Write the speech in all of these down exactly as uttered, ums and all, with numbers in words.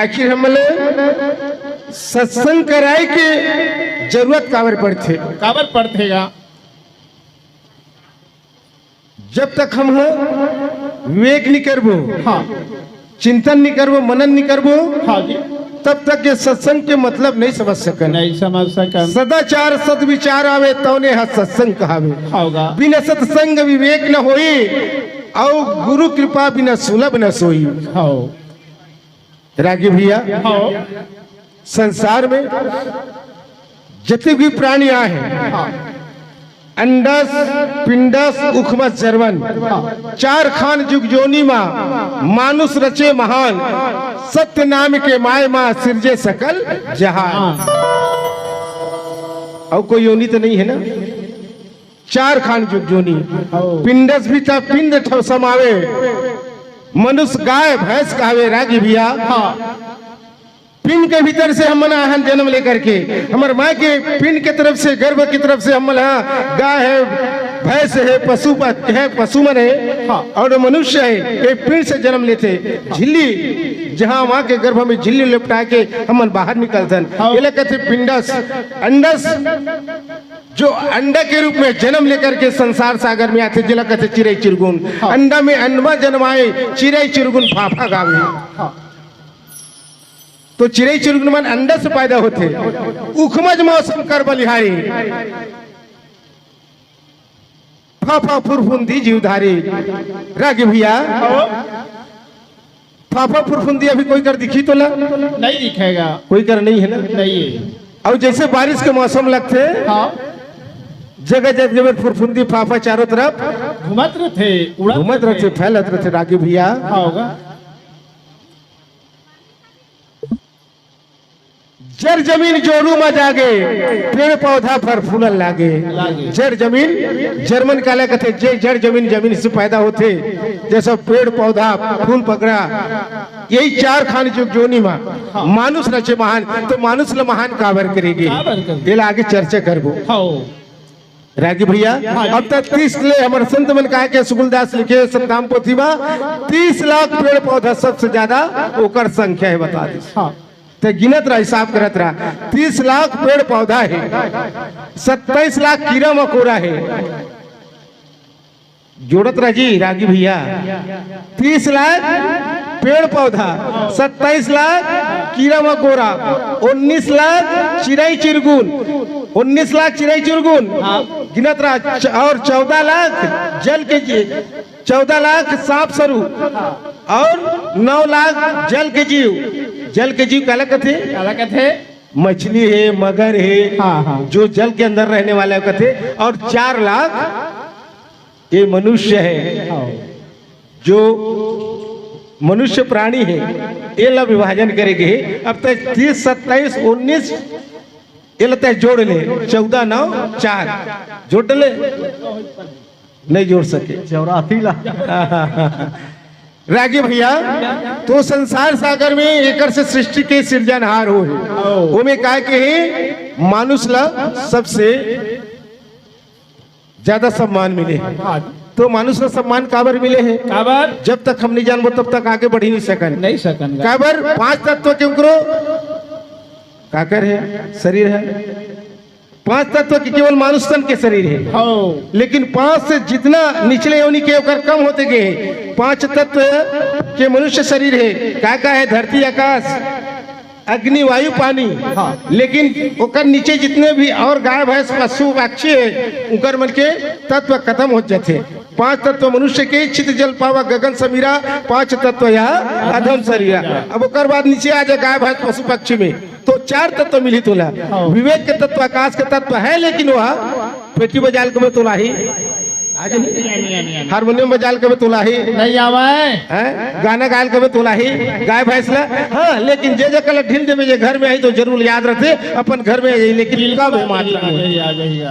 आखिर हमन ला सत्संग कराए के जरूरत काबर पड़थे? काबर पड़थे गा? जब तक हम ह विवेक नहीं करबो, हाँ। चिंतन नहीं करबो, मनन नहीं करबो, हाँ जी। तब तक ये सत्संग के मतलब नहीं समझ सकन। नहीं समझ सकन। सदाचार सद्विचार आवे, तौने ह सत्संग कहावे। होगा। बिना सत्संग विवेक न होई, और गुरु कृपा बिना सुलभ न सोई। हाँ। रागी भैया, हाँ। संसार में जतने भी प्राणी आए हैं, हाँ। अंडस, पिंडस, उखमस, जरवन, हाँ। चार खान जुग जोनी मा मानुष रचे महान, सत्य नाम के माय मा सिरजे सकल जहान। हाँ। और कोई योनि तो नहीं है ना? चार खान जुग जोनी। हाँ। पिंडस भी था, पिंड ठव समावे, मनुष्य गाय भैंस कहावे रागी भैया। हाँ। पिंड के भीतर से हमन आहन जन्म लेकर के, हमर माँ के पिंड के तरफ से, गर्भ की तरफ से हमन ह गाय है, भैंस है, पशु प-, है, पशु मन है, हाँ। और मनुष्य है, ये पिंड से जन्म लेथे। झिल्ली, जहाँ माँ के गर्भ में झिल्ली लिपटा के हमन बाहर निकलथन, हाँ। एला कथे पिंडस। अंडस, जो अंडा के रूप में जन्म लेकर के संसार सागर में आथे, जेला कथे चिरई चिरगुन। हाँ। अंडा में अंडवा जन्माए, चिरई चिरगुन फाफा गावे। हाँ। तो चिरई चिरगुन मन अंडा से पैदा होथे। उखमज मौसम कर बलिहारी, फाफा फुरफुंदी जीवधारी। रागी भैया, फाफा फुरफुंदी अभी कोई कर दिखी तोला? नहीं दिखेगा। कोई कर नहीं है ना? नहीं है। और जैसे बारिश के मौसम लगथे, हाँ। जगह जगह में फुरफुंदी फाफा चारों तरफ घूमत रथे, उड़त घूमत रथे, रथे। फैलत रथे रागी भैया। हाँ होगा। जर जमीन जोरू मा जागे, पेड़ पौधा फर फूलन लागे। लागे। जर जमीन, जर्मन काला कथे, जे जर जमीन, जमीन से पैदा होथे, जैसे पेड़ पौधा, फूल पकड़ा, यही चार खान जुग जोनी मा हाँ। मानुष रचे महान, तो मानुष ल महान काबर करेगे? काबर करेगे? एला आगे चर्चा करबो। हाँ। रागी भैया, हाँ जी। अब तक तीस ले हमर संत मन कहा के सुकुलदास लिखे सतनाम पोथी मा तीस लाख पेड़ पौधा सबसे ज्यादा ओकर संख्या है, बता दे। हाँ। ते गिनत रहा, हिसाब करत रहा, तीस लाख पेड़ पौधा है, सत्ताईस लाख कीड़ा मकोड़ा है। जोड़त रह जी रागी भैया, तीस लाख पेड़ पौधा, सत्ताईस लाख कीड़ा मकोड़ा, उन्नीस लाख चिरई चिरगुन, उन्नीस लाख चिरई चिरगुन हाँ। गिनत रहा, च-, और चौदह लाख जल के जी-, चौदह लाख सांप सरू और नौ लाख जल के जीव। जल के जीव काला कथे? काला कथे? मछली है, मगर है, हाँ, हाँ। जो जल के अंदर रहने वाला है कथे। और चार लाख ये मनुष्य है, हाँ। जो मनुष्य प्राणी है, एला विभाजन करे गे हे। अब तक तीस, सत्ताईस, उन्नीस, एला तय जोड़ ले, चौदह, नौ, चार, जोड़ ले, नहीं जोड़ सके। चौरासी लाख। रागी भैया, तो संसार सागर में एकर से सृष्टि के सिरजनहार हो हे। ओमे काय के हे, मानुष ला सबसे ज्यादा सम्मान मिले हे। हाँ। तो मानुष ला सम्मान काबर मिले हे? काबर? जब तक हम नहीं जानबो, तब तक आगे बढ़ ही नहीं सकन। नहीं सकन। काबर? पांच तत्व के उकरो काकर हे, शरीर हे। पांच तत्व के केवल मानुष तन के शरीर हे। हाँ। लेकिन पांच से जितना निचले योनि के ओकर कम होते गए हे। पांच तत्व के मनुष्य शरीर हे। का का हे? धरती, आकाश, अग्नि, वायु, पानी। हाँ। लेकिन ओकर नीचे जितने भी और गाय, भैंस, पशु, पक्षी हे, उनकर मन के तत्व खत्म हो जाते। पांच तत्व मनुष्य के, छित जल पावा गगन समीरा, पांच तत्व यह अधम शरीरा। अब ओकर बाद नीचे आ जाए गाय, भैंस, पशु, पक्षी में, तो चार तत्व मिली तोला। हाँ। विवेक के तत्व, आकाश के तत्व हे, लेकिन वह पेटी बजाल के में तोला ही, आ जाए। हारमोनियम बजाल के में तोला ही। नहीं आवे। हैं? गाना गायल के में तोला ही, गाय भैंस ला। हाँ, लेकिन जे जे कल ढील देवे, जे घर में आई तो जरूर याद रहते, अपन घर में आई, लेकिन कम हे मात्रा में। आ जाइए, आ जाइए।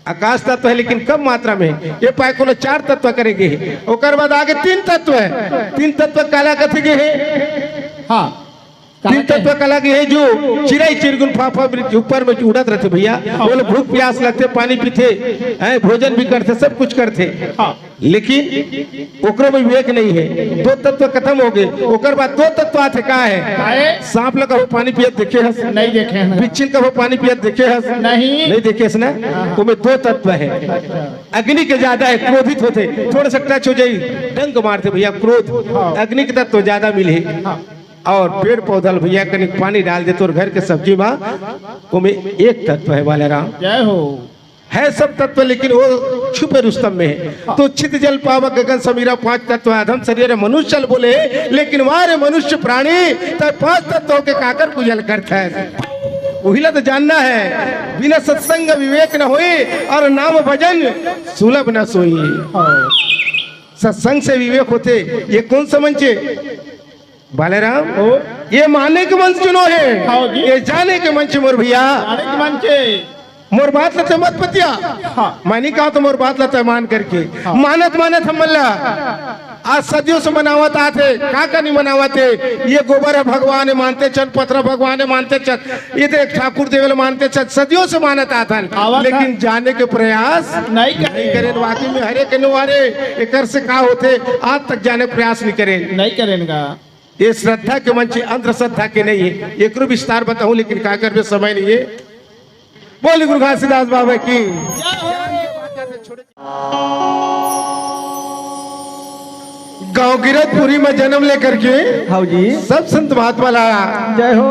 आकाश तत्व हे, लेकिन कम मात्रा में। ये पाए कोनो चार तत्व करे गे हे। ओकर बाद आगे तीन तत्व हे। तीन तत्व काला कथे गे हे? हाँ। तीन तत्व कला के हे जो चिरई चिरगुन फाफा वृक्ष ऊपर में उड़त रहिथे भैया, हाँ। वो लोग भूख प्यास लगथे, पानी पीथे, हैं, भोजन भी करथे, सब कुछ करथे। हाँ। लेकिन ओकरो में विवेक नहीं हे। दो तत्व खतम हो गे, ओकर बाद दो तत्व आथे, का हे? का हे? सांप ल कभू पानी पियत देखे हस? नहीं देखे हन। बिच्छी ल कभू पानी पियत देखे हस? नहीं। नहीं देखे हस ना? हाँ। ओमे दो तत्व हे। अच्छा। अग्नि के ज्यादा हे, क्रोधित होथे, थोड़ा सा touch हो जाई, डंक मारथे भैया, क्रोध। हाँ। अग्नि के तत्व ज्यादा मिलही। हाँ। अउ पेड़ पौधा ल भैया कनिक पानी डाल दे, तोर घर के सब्जी मा ओमे एक तत्व हे, बालाराम। जय हो। हे सब तत्व, लेकिन वो छुपे रुस्तम में हे। तो छित जल पावक गगन समीरा, पांच तत्व अधम शरीर मनुष्य ल बोले, लेकिन वा रे मनुष्य प्राणी, तैं पांच तत्व के काकर पूजा ल करथस? उही ला तो जानना हे। बिना सत्संग विवेक न होई, अउ नाम भजन सुलभ न सोई। सत्संग से विवेक होथे, ये कोन समझे? बालाराम, ओ? ये माने के मंच चुनो हे। हाँ जी। ये जाने के मंच मोर भैया। जाने के मंच हे। मोर बात ल तैं मत पतिया। हाँ। मैं नहीं कहा तो मोर बात ल तैं मान करके। हाँ। मानत मानत हमन ला आज सदियों से मनावत आथे, का का नहीं मनावत हे। ये गोबर ह भगवान हे मानथन, पथरा ह भगवान हे मानथन, ये देख ठाकुर देव ल मानथन, सदियों से मानत आथन। आवत लेकिन हे। जाने के प्रयास नहीं करे। नहीं करे। वाकई में हरे कहने वाले एकर से का होथे, आज तक जाने के प्रयास नहीं करे। नहीं करेन गा। ये श्रद्धा के मंच, अंधश्रद्धा के नहीं हे। एकरो विस्तार बताहूं, लेकिन का करबे, समय नहीं हे। बोल गुरु घासीदास बाबा की। गांव गिरतपुरी में जन्म लेकर के हाँ जी। सब संत महात्मा ला जय हो।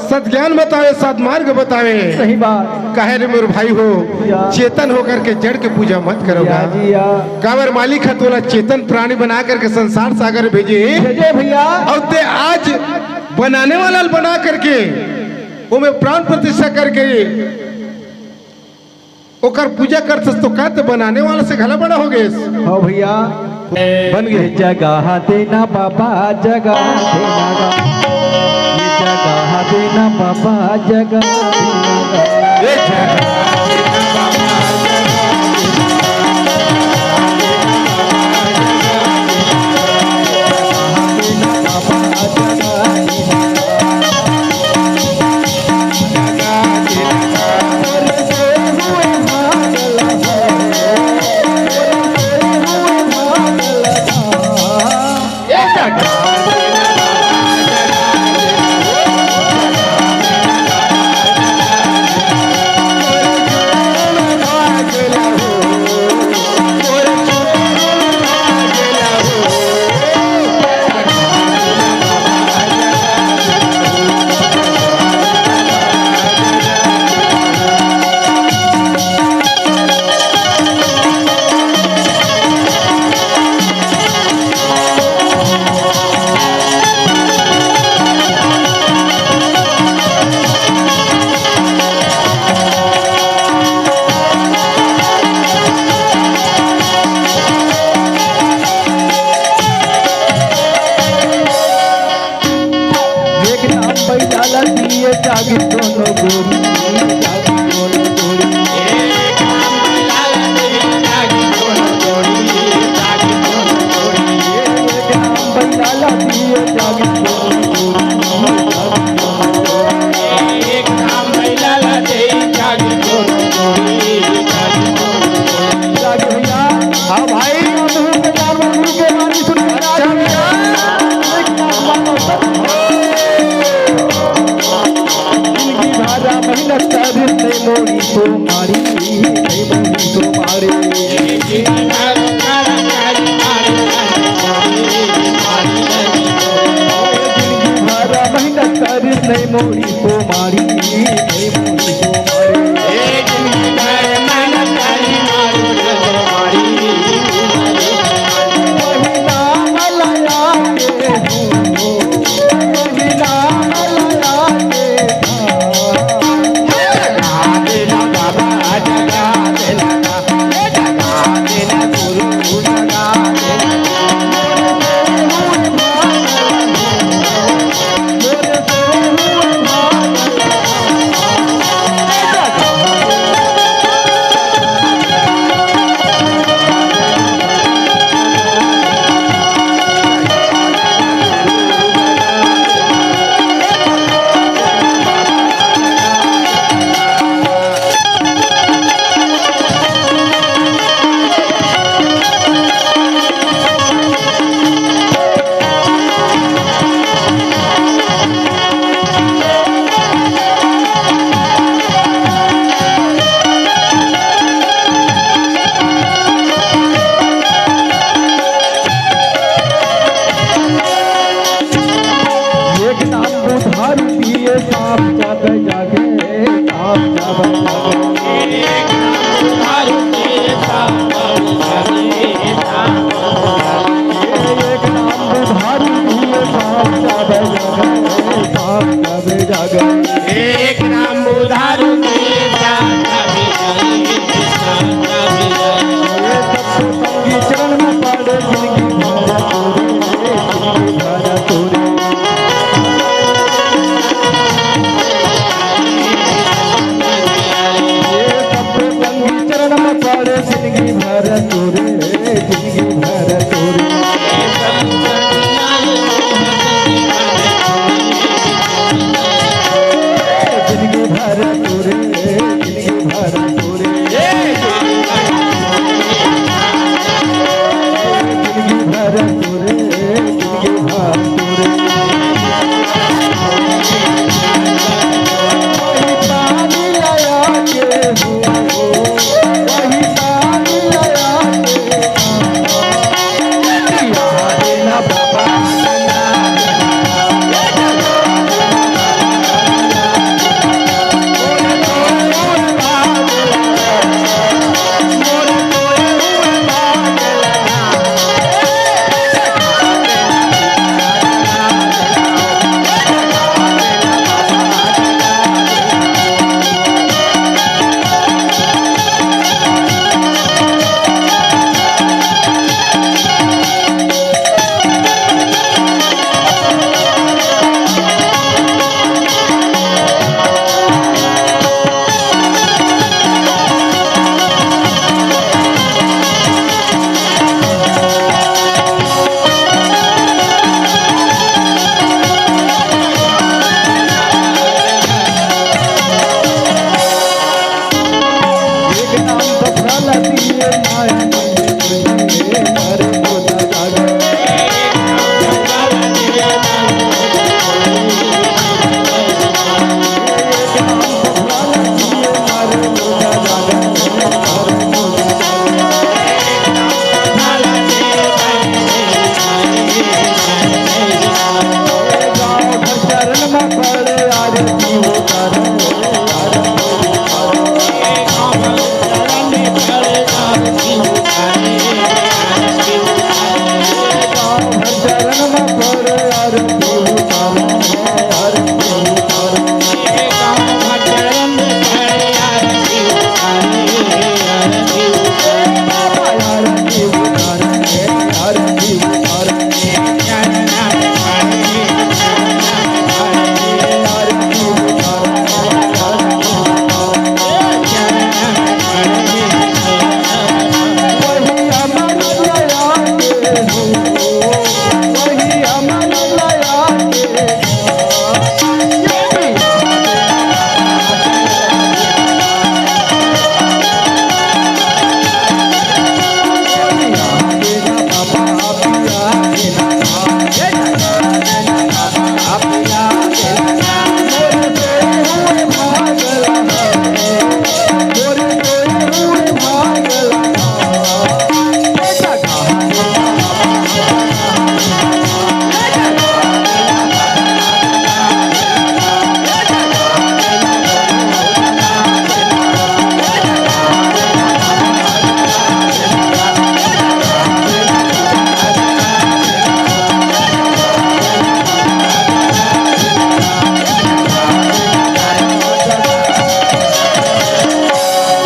सतज्ञान बतावे, सतमार्ग बतावे। सही बात। कहे रे मोर भाई हो, या। चेतन होकर के जड़ के पूजा मत करो या गा। जी या। काबर मालिक ह तोला चेतन प्राणी बना करके संसार सागर भेजे। भेजे भैया। अउ तैं आज बनाने वाला ल बना करके ओमे प्राण प्रतिष्ठा करके ओकर पूजा करथस तो का तैं बनाने वाला से घला बड़ा हो गेस? हाँ भैया। बन गे। जगह देना बाबा, जगह देना गा। ये जगह देना बाबा, जगह देना गा। ये जगह देना बाबा, जगह देना गा। एक नाम बैठा ला दिए जागी दोनों गोरी, जागी दोनों गोरी। एक नाम बैठा ला दिए जागी दोनों गोरी, जागी दोनों गोरी। एक नाम बैठा ला दिए जागी दोनों गोरी, जागी दोनों गोरी। एक नाम बैठा ला दिए जागी दोनों गोरी, जागी दोनों गोरी। जागी भैया, हाँ भाई, हम लोग के बारे में गुरु के बारे में सुन। जिनकी भारा मेहनत कर नहीं मोड़ी तो मारी, नहीं मोड़ी तो मारी। जिनकी भारा मेहनत कर नहीं मोड़ी तो मारी, नहीं मोड़ी तो मारी। एक नाम उधार के साथ भी जाए, साथ भी जाए। चरण में पड़े जिंदगी भर तोरे, जिंदगी भर तोरे। ये सब संगी चरण में पड़े जिंदगी भर तोरे, जिंदगी भर तोरे। जिंदगी भर तोरे, जिंदगी भर तोरे। जिंदगी भर तोरे, जिंदगी भर तोरे। वही पानी आया के हो, वही पानी आया के।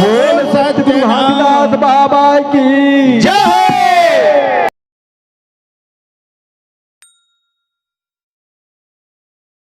बोल सतगुरु हरिदास बाबा